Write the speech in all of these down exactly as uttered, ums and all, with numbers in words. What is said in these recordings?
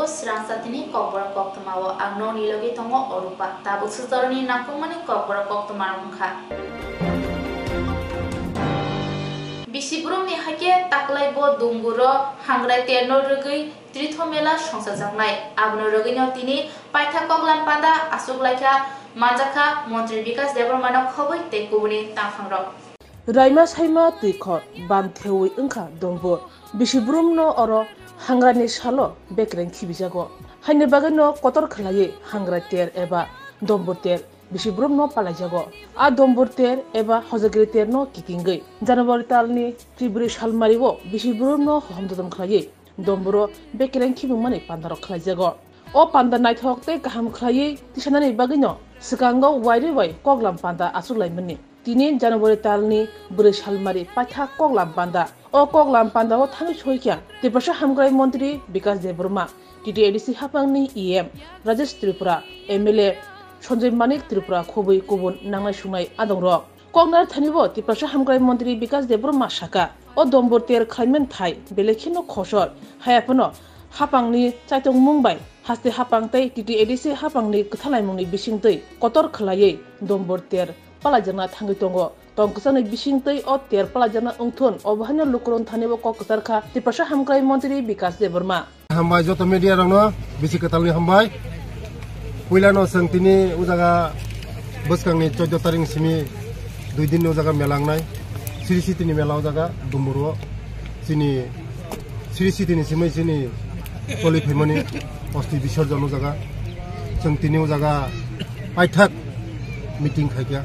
Srang satini kokborok koktwma o ang nokni logi tongo Orupa. Tabuk swcharo ni nangkukmani kokborok koktwma rok wngkha. Bisi brum ni hakhe taklai bo Dumbur o hangrai ter no rwgwi Tritho Mela songchajaknai. Abono rwgwi no tini paithak koklam panda achuk laikha manjakha Montri Bikas Debbarma no khobwi tei kubuni tangphang rok. Raima saima twi khor ban thewi wngkha Dombor. Bisi brum no oro hangrani salo bekreng khibijago. Haini bagwi no kotor khlaiwi hangrai ter eba Dombor ter bisi brum no palaijago. A Dombor ter eba Hojagiri ter no kikingwi January talni February salmari o bisi brum no hohom totom khlaiwi Dombor o bekreng khibingmani pandarok khlaijago. O panda naithok tei kaham khlaiwi tisanani bagwino swkango wairwi bai koklam panda achuk laimani. Tini January talni bwrwi salmari paithak koklam panda. O koklam pandao thangwi soikha Tiprasa Hamkrai Montri Bikas Debbarma, T T A D C haphangni E M Rajesh Tripura, M L A Sanjay Manik Tripura khobwi kubun nangnai sungnai adongrok. Koknar thani bo Tiprasa Hamkrai Montri Bikas Debbarma saka, o Dombor ter khlaiman thai belai kheno khosor, haiya phano haphangni chaitokmung bai haste haphang tei T T A D C haphangni kwthalaimungni bisingtwi kotor khlaiwi Dombor ter palaijakna thangwi tongo. Tong kwchangni bisingtwi o ter palaijakna wngthun, obo haino lukurokni thani bo kok kwchar kha Tiprasa Hamkrai Montri Bikas Debbarma. Hambai joto media rokno bisi kwtalni hambai. Puilano chwng tini o jaga bwskangni chauddho tarik simi dui din o jaga mela wngnai. Sri Siti ni mela o jaga Dumbur o. Chini Sri Siti ni simi chini toli phaimani osti bisorjon o jaga. Chwng tini o jaga paithak meeting khaikha.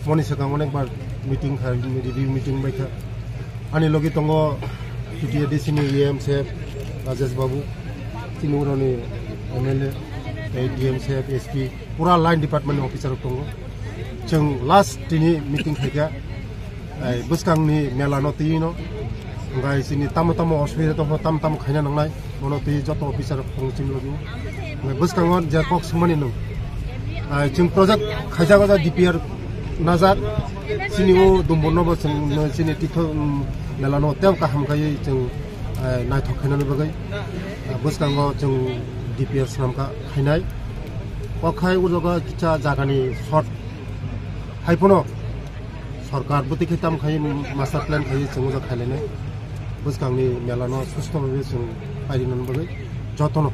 Moni swkang onekbar meeting khai, review meeting baikha. Ani logi tongo T T A D C ni E M sir Rajesh Babu, tini uroni M L A, tei D M sir, S P, pura line department ni officer rok tongo. Chwng last tini meeting khaikha, ai, bwskangni mela no twi no, hwnkhe chini tamo tamo osubida tongkha, tamo tamo khaina nangnai. Bono twi joto officer rok tongo chini logi. Hwnkhe bwskango je kok swngmani nwng. Ai, chwng project khaijak o D P R najak. Chini o Dumbur no bo chwng, chini titho, um, mela no tei kaham khaiwi chwng, ai, naithok khainani bagwi. Ah, bwskango chwng D P R swnamkha khainai. Kok khai o jaga kisa jagani short hai phano. Sorkar bwtwi khe tam khai master plan khai chwng ujak khailainai. Bwskangni mela no susto bhabe chwng pairina bagwi jotono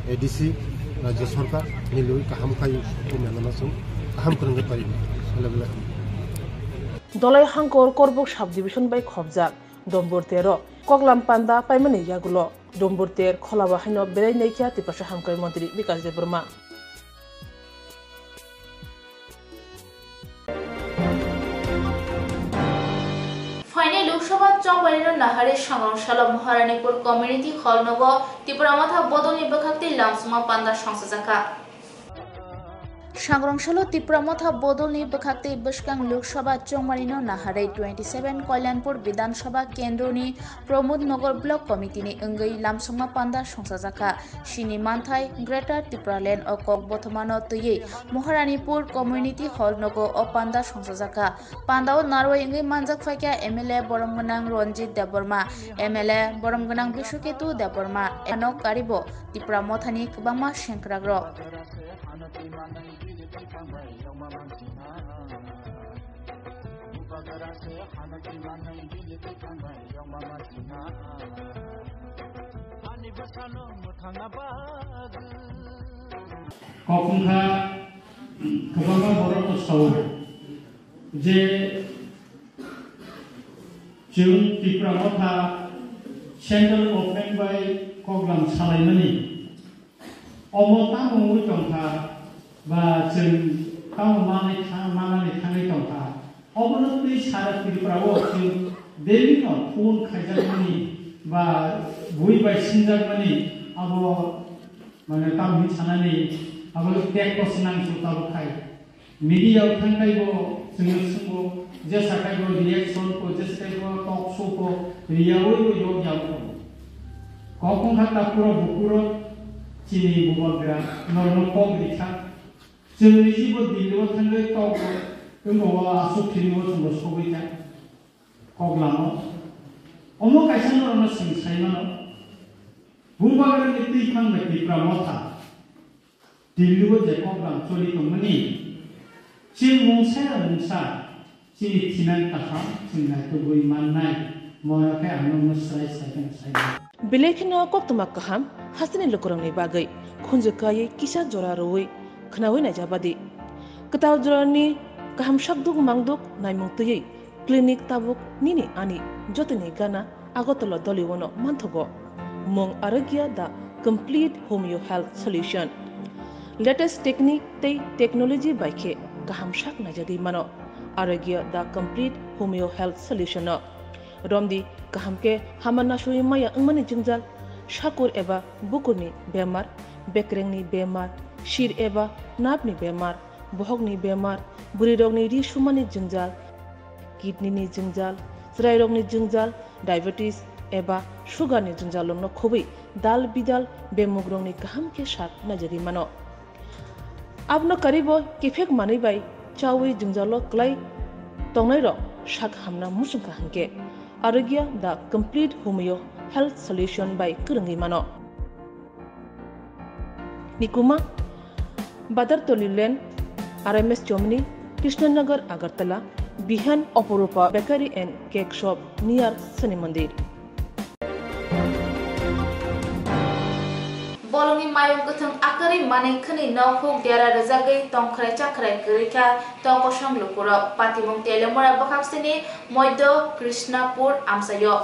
A D C, Rajya Sorkar milwi kaham khai o mela no chwng kaham kwrwngwi pairina. Belai belai. Dolai Hangkor Korbuk Subdivision bai khobjak Dombor tero koklam panda paimani yagulo Dombor ter kholaba haino belai naikha Tiprasa Hamkrai Montri Bikas Debbarma. Phainai Lok Sabha chongbarino naharwi Sangrong salo Maharanipur Community Hall nogo Tipra Motha bodolni bwkhak tei lamsongma panda songchajakha. Sangrong salo Tipra Motha bodolni bwkhak tei bwskang Lok Sabha chongbarino naharwi twenty seven Kalyanpur Bidhan Sabha Kendroni Pramod Nagar Block Committee ni wngwi lamsongma panda songchajakha. Sini manthai Greater Tipraland o kok bothomano twiwi Maharanipur Community Hall nogo o panda songchajakha. Pandao narwai wngwi manjak phaikha M L A borom gwnang Ranjit Debbarma, M L A borom gwnang Biswaketu Debbarma, ano karibo Tipra Mothani kwbangma sengkrakrok. Kok wngkha, kwbangma borok no sao je chwng Tipra Motha Central Government bai koklam salaimani. Omo tamo wngwi tongkha, ba chwng tamo manwi tha-, manani thangwi tongkha. Obono twi sara Tripura o chwng daily no phone khaijakmani ba bui bai sinjakmani abo mane tamo hinwi sanani abo tek ko sinang su tabuk khai. Media o thangkhai bo chwngno swngbo, jesa khai bo reaction ko, jesa khai bo talk show ko, riyaui bo yok yao ko. Kok wngkha ta puro bukuro chini bubagra norno kok rikha. Chwng niji bo Delhi o thangwi kok wngbo o aswk thini o chwngbo sogwi kha. Kok lamo. Omo kaisa norno swng sai mano. Bubagrani twi thang bai Tipra Motha Delhi-o je program choli tongmani, chini mungsa ya mungsa, chini thinang kaham, chini naitugwi mannai, mono khe ang nokno swrai sai khe sai. Belai kheno koktwma kaham hasteni lukurokni bagwi khunju kaiwi kisa jora rwui khnaui naijabadi. Kwtal jorani kaham sakduk mangduk naimung twiwi clinic tabuk nini ani jotoni gana Agartala Dolio-no manthogo. Mung Arogya the complete homeo health solution. Latest technique tei technology bai khe kaham sak naijagwi mano Arogya the complete homeo health solution-no. Romdi kaham khe hama nasui maya wngmani jwngjal, sakur eba bukurni bemar, bekrengni bemar, sir eba napni bemar, bohokni bemar, bwrwirokni ri sumani jwngjal, kidney-ni jwngjal, chwrairokni jwngjal, diabetes eba sugar-ni jwngjalrokno khobwi dal bidal bemugrokni kaham khe sak naijagwi mano. Abono karibo kiphek manwi bai chaui jwngjalo kwlai tongnairok sak hamna muchungkha hwnkhe Arogya the complete homeo health solution bai kwrwngwi mano. Nikuma, Badartoli Lane, R M S Chomni, Krishnanagar, Agartala, Bihan, Oporupa Bakery and Cake Shop near Shani Mandir. Bolongni mayung kwthwng akwrwi manwi khwnwi nokhuk dera rwjagwi tongkhrai chakkhrai kwrwi kha tongkosong lukurok. Patimung Telemura bwkhak sini Moidho Krishnapur amchaio.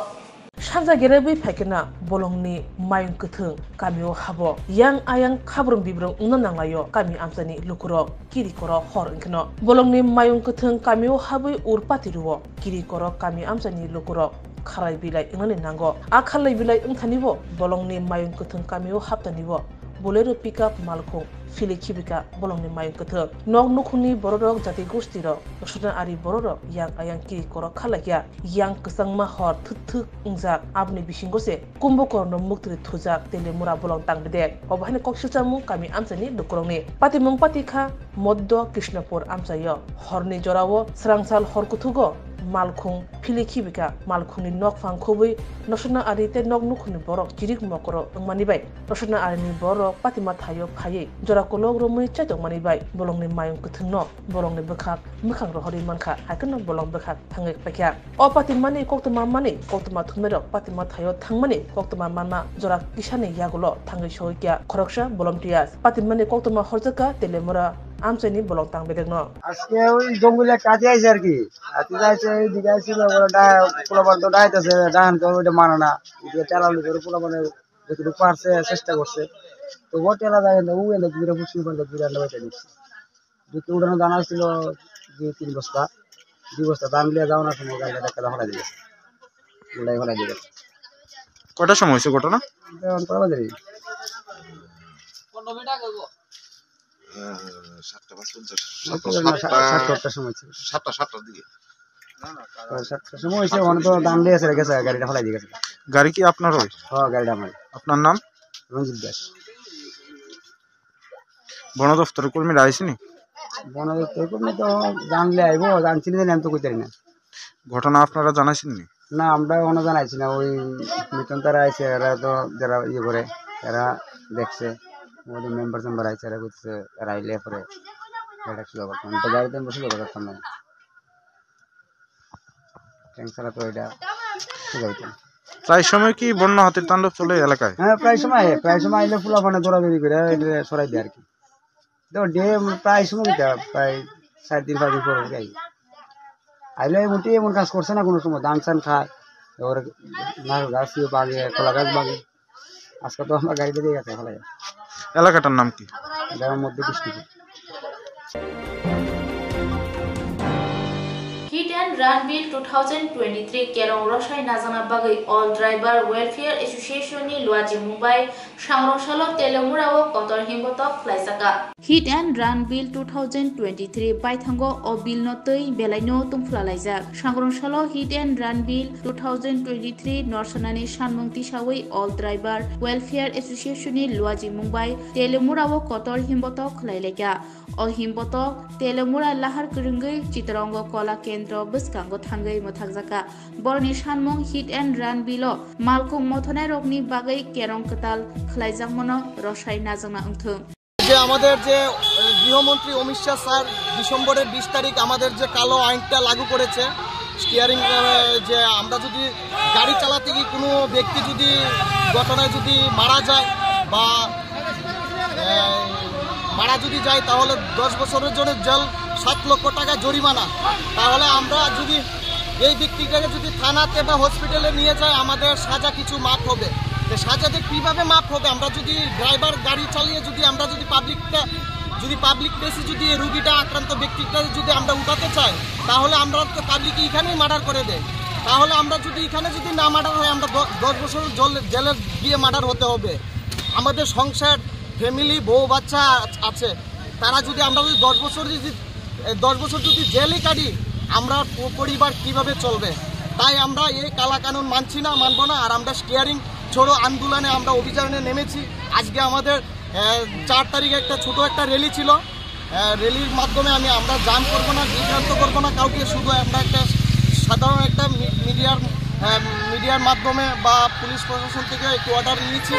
Sanja gerebwi phaikhe na bolongni mayung kwthwng kamio habo. Yang ayang khabrwng bibrwng wngna nanglaio kami amchaini lukurok, kiri koro hor wngkheno. Bolongni mayung kwthwng kamio habwi ur pati rwo, kiri koro kami amchaini lukurok kharlai bilai wngnani nango. A kharlai bilai wngthanibo bolongni mayung kwthwng kamio haptanibo Bolero pickup malkhung philwi khibika bolongni mayung kwthwng. Nok nukhungni bororok jati gustirok, nosotna ari bororok yang ayang kiri koro kharlaikha. Yang kwchangma hor thwk thwk wngjak, aboni bisingo se Kumbakorno muktwi thujak Telemura bolong tangbedek. Obo haino kok silchamung kami amchaini lukurokni. Patimung pati kha Moidho Krishnapur amchaio. Horni jorao swrangsal hor kuthugo malkhung philwi khibika, malkhungni nokphang khobwi nosotna ari tei nok nukhungni borok chirik mokoro wngmani bai. Nosotna arini borok patima thaio phaiwi jora kolok romwi chaitokmani bai bolongni mayung kwthwngno bolongni bwkhak mwkhang rohorwi mankha, haikheno bolong bwkhak thangwi paikha. O patimani koktwma manwi koktwma thumnairok patima thaio thangmani koktwma manma jora kisani yagulo thangwi soikha khoroksa volunteers. Patimani koktwma horjakha Telemura amchaini bolong tangbedekno. আজকে ওই জঙ্গলে কাজে আইছে আর কি। কাজে আইছে, ওইদিকে আইছিল, ওরা ডা-, পোলাপান তো ডাইতেছে, ডাহান করে ওইটা মানে না। ওইদিকে চালানো করে পোলাপানে যতটুকু পারছে, চেষ্টা করছে। তো ও টেলা যায় না, ও এনে ঘুরে পশ্চিম পারে ঘুরে আনতে পারছে না। দুটো উঠানো দানা ছিল দুই তিন বস্তা, দুই বস্তা ধান নিয়ে যাওয়ানোর সময় গাড়িটা টেলা ফেলা দিয়ে গেছে, গুলাই ফেলা দিয়ে গেছে। কটার সময় হয়েছে ঘটনা? এটা অন করা বাজারে। আহ, সাতটা পাঁচপঞ্চাশ, সাতটা, সাতটা, সাতটা, সাতটা, সাতটা, সাতটার সময় ছিল। সাতটা, সাতটার দিকে। তো সাতটার সময় হয়েছে, ওখানে তো ধান নিয়ে এসে গেছে, গাড়িটা ফেলা দিয়ে গেছে। গাড়ি কি আপনার ওই? হ্যাঁ, গাড়িটা আমার। আপনার নাম? রঞ্জিত দাস। বন দপ্তরের কর্মীরা আইসেনি? বন দপ্তরের কর্মী তো জানলে আইবো, জানছি না, জানি আমি তো কইতারি না। ঘটনা আপনারা জানাইছেন নি? না, আমরা এখনো জানাইছি না। ওই মিথুন তারা আইছে, এরা তো যারা ইয়ে করে, এরা দেখছে। ওদের মেম্বার টেম্বার আইছে, এরা করছে, এরা আইলে পরে এটা কি হবে? আমি তো গাড়িতে বসে যাবো, করতাম না। ট্যাঙ্ক ছাড়া তো এটা ঠিক হইতো না। প্রায় সময় কি বন্য হাতির তাণ্ডব চলে এলাকায়? হ্যাঁ, প্রায় সময়, প্রায় সময় আইলে ফুলা মানে দৌড়াদৌড়ি করে এটা সরাই দেয় আর কি। তো ডে প্রায় সময় এটা প্রায় চার দিন পাঁচ দিন পর পর আই। আইলে মোটে এমন কাজ করছে না কোনো সময়, ধান চান খায়, ওর নারকেল গাছ ইয়ে বাগে, কলা গাছ বাগে। আজকে তো আমরা গাড়ি দিয়ে গেছে ফেলে। এলাকাটার নাম কি? এটা মধ্য Krishnapur. Hit and Run Bill two thousand twenty-three kerong rosai najana bagwi All Driver Welfare Association ni luaji mungbai Sangrong salo Telemura o kotor himbotok khlaijak. Hit and Run Bill two thousand twenty-three baithango o bill no twi belai no tungphla laijak. Sangrong salo Hit and Run Bill two thousand twenty-three norsanani sanmung tisawi All Driver Welfare Association ni luaji mung bai Telemura o kotor himbotok khlai laikha. O himbotok Telemura lahar kwrwngwi Chitrango Kola Kendro bwskango thangwi mwthakjakha. Boroni sanmung Hit and Run Bill o malkhung mothonai rokni bagwi kerong kwtal khlaijakmano rosai najakna wngthung. যে আমাদের যে, আহ, গৃহমন্ত্রী অমিত শাহ স্যার ডিসেম্বরের বিশ তারিখ আমাদের যে কালো আইনটা লাগু করেছে, স্টিয়ারিং, আহ, যে আমরা যদি গাড়ি চালাতে গিয়ে কোনো ব্যক্তি যদি ঘটনায় যদি মারা যায় বা, আহ, মারা যদি যায়, তাহলে দশ বছরের জন্য জেল, সাত লক্ষ টাকা জরিমানা। তাহলে আমরা যদি এই ব্যক্তিটাকে যদি থানাতে বা হসপিটালে নিয়ে যায়, আমাদের সাজা কিছু মাফ হবে। তো সাজাতে কিভাবে মাফ হবে? আমরা যদি ড্রাইভার গাড়ি চালিয়ে যদি আমরা যদি পাবলিকটা, যদি পাবলিক প্লেসে যদি এই রুগীটা, আক্রান্ত ব্যক্তিটা যদি আমরা উঠাতে চাই, তাহলে আমরা তো পাবলিক এখানেই মার্ডার করে দেয়। তাহলে আমরা যদি এখানে যদি না মার্ডার হয়, আমরা দ-, দশ বছর জল-, জেলে গিয়ে মার্ডার হতে হবে। আমাদের সংসার, ফ্যামিলি, বউ বাচ্চা আ-, আছে। তারা যদি, আমরা যদি দশ বছর যদি, এ, দশ বছর যদি জেলই কাটি, আমরা প-, পরিবার কিভাবে চলবে? তাই আমরা এই কালা কানুন মানছি না, মানবো না। আর আমরা স্টিয়ারিং ছোড়ো আন্দোলনে আমরা অভিযানে নেমেছি। আজকে আমাদের, এ, চার তারিখে একটা ছোট একটা র্যালি ছিল। এ, র্যালির মাধ্যমে আমি, আমরা জাম করবো না, বিভ্রান্ত করবো না কাউকে, শুধু আমরা একটা সাধারণ একটা মি-, মিডিয়ার, এ, মিডিয়ার মাধ্যমে বা পুলিশ প্রশাসন থেকে একটু অর্ডার নিয়েছি।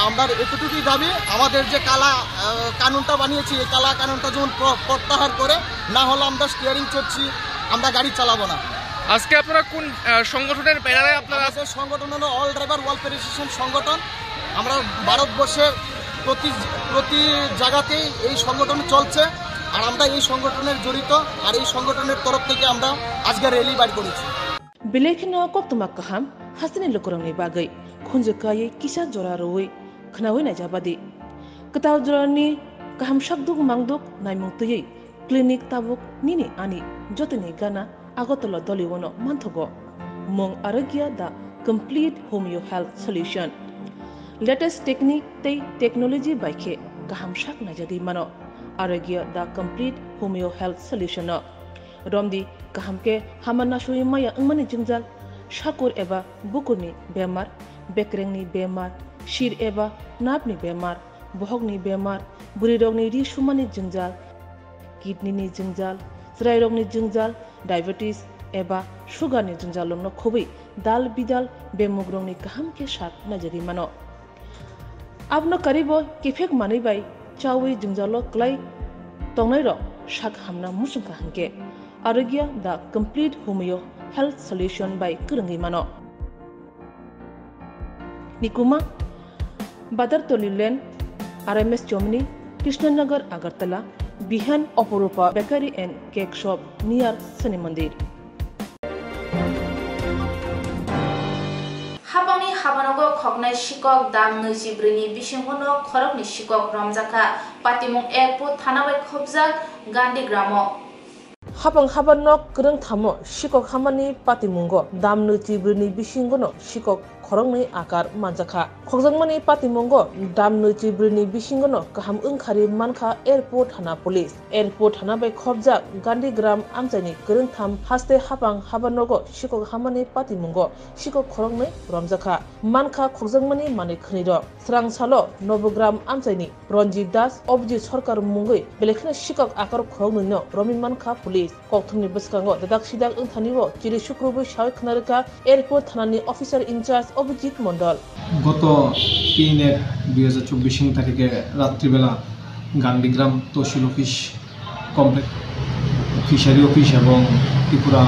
আমরা এতটুকুই দাবি, আমাদের যে কালা, আহ, কানুনটা বানিয়েছি, এই কালা কানুনটা যেমন প্র-, প্রত্যাহার করে, না হলে আমরা স্টিয়ারিং চড়ছি, আমরা গাড়ি চালাবো না। আজকে আপনারা কোন, আহ, সংগঠনের ব্যানারে আপনারা? আমাদের সংগঠন হলো অল ড্রাইভার ওয়েলফেয়ার অ্যাসোসিয়েশন সংগঠন। আমরা ভারতবর্ষের প্রতি, প্রতি জায়গাতেই এই সংগঠন চলছে, আর আমরা এই সংগঠনের জড়িত, আর এই সংগঠনের তরফ থেকে আমরা আজকে র্যালি বার করেছি। Belai kheno koktwma kaham hasteni lukurokni bagwi khunju kaiwi kisa jora rwui khnaui naijabadi. Kwtal jorani kaham sakduk mangduk naimung twiwi clinic tabuk nini ani jotoni gana Agartala Doliwono manthogo. Mung Arogya the complete homeo health solution. Latest technique tei technology bai khe kaham sak naijagwi mano Arogya the complete homeo health solution no. Romdi kaham khe hama nasui maya wngmani jwngjal, sakur eba bukurni bemar, bekrengni bemar, sir eba napni bemar, bohokni bemar, bwrwirokni ri sumani jwngjal, kidney ni jwngjal, chwrairokni jwngjal, diabetes eba sugar ni jwngjalrokno khobwi dal bidal bemugrokni kaham khe sak naijagwi mano. Abono karibo kiphek manwi bai chawi jwngjalo kwlai tongnairok sak hamna muchungkha hinkhe Arogya the complete homeo health solution bai kwrwngwi mano. Nikuma, Badartoli Lane, R M S Chomni, Krishnanagar, Agartala, Bihan Oporupa Bakery and Cake Shop near Shani Mandir. Hapangni habanogo khoknai sikok dam nwichi brwini bisingono khoroknwi sikok romjakha. Patimung Airport thana bai khobjak Gandhi Gramo. Hapang habanok kwrwngthamo sikok hamani patimungo dam nwichi brwini bisingono sikok khoroknwi akar manjakha. Khokjakmani patimungo dam nwichi brwini bisingono kaham wngkhari mankha Airport thana police. Airport thana bai khobjak Gandhi Gram amchaini kwrwngtham haste hapang habanogo sikok hamani patimungo sikok khoroknwi romjakha. Mankha khokjakmani manwi khwnwirok. Srang salo Nobogram amchaini Ranjit Das, Abhijit Sarkar mungwi belai kheno sikok akar khoroknwino romwi mankha police. Kokthumni bwskango dadak sidak wngthani o chiri sukrubwi sawi khwnarwkha Airport thanani officer in charge Abhijit Mondol. গত তিন এক দুই হাজার চব্বিশ তারিখে রাত্রিবেলা গান্ধীগ্রাম তহসিল office complex, fishery office এবং ত্রিপুরা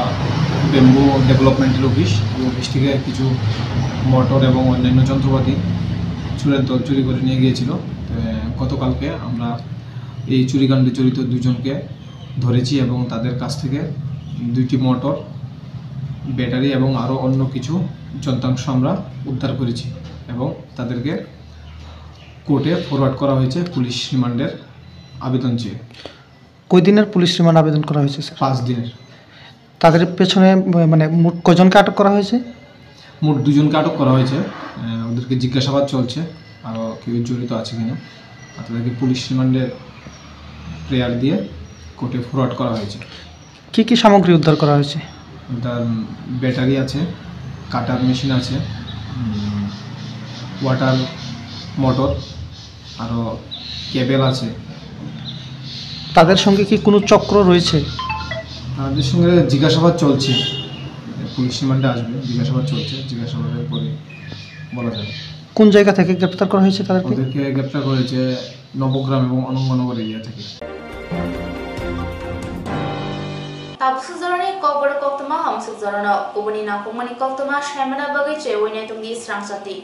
ব্যাম্বু ডেভেলপমেন্টাল অফিস, এই অফিস থেকে কিছু মোটর এবং অন্যান্য যন্ত্রপাতি চোরের দল চুরি করে নিয়ে গিয়েছিল। তো, গতকালকে আমরা এই চুরিকাণ্ডে জড়িত দুজনকে ধরেছি এবং তাদের কাছ থেকে দুইটি মোটর, ব্যাটারি এবং আরও অন্য কিছু যন্ত্রাংশ আমরা উদ্ধার করেছি এবং তাদেরকে কোর্টে ফরওয়ার্ড করা হয়েছে পুলিশ রিমান্ডের আবেদন চেয়ে। কয় দিনের পুলিশ রিমান্ড আবেদন করা হয়েছে, স্যার? পাঁচ দিনের। তাদের পেছনে, মানে, মোট কয়জনকে আটক করা হয়েছে? মোট দুজনকে আটক করা হয়েছে। আহ, ওদেরকে জিজ্ঞাসাবাদ চলছে। আরও কেউ জড়িত আছে কিনা, আর তাদেরকে পুলিশ রিমান্ডে প্রেয়ার দিয়ে কোর্টে ফরওয়ার্ড করা হয়েছে। কি কি সামগ্রী উদ্ধার করা হয়েছে? তার ব্যাটারি আছে, কাটার মেশিন আছে, ওয়াটার মোটর, আরও কেবল আছে। তাদের সঙ্গে কি কোনো চক্র রয়েছে? তাদের সঙ্গে জিজ্ঞাসাবাদ চলছে, পুলিশ রিমান্ডে আসবে, জিজ্ঞাসাবাদ চলছে, জিজ্ঞাসাবাদের পরে বলা যাবে। কোন জায়গা থেকে গ্রেপ্তার করা হয়েছে তাদেরকে? ওদেরকে গ্রেপ্তার করেছে নবগ্রাম এবং অনঙ্গনগর এরিয়া থেকে। Tabuk sujoroni kokborok koktwma hamsuk jorano kubuni nangkukmani koktwma saimana bagwi chewui naitung di srang chati.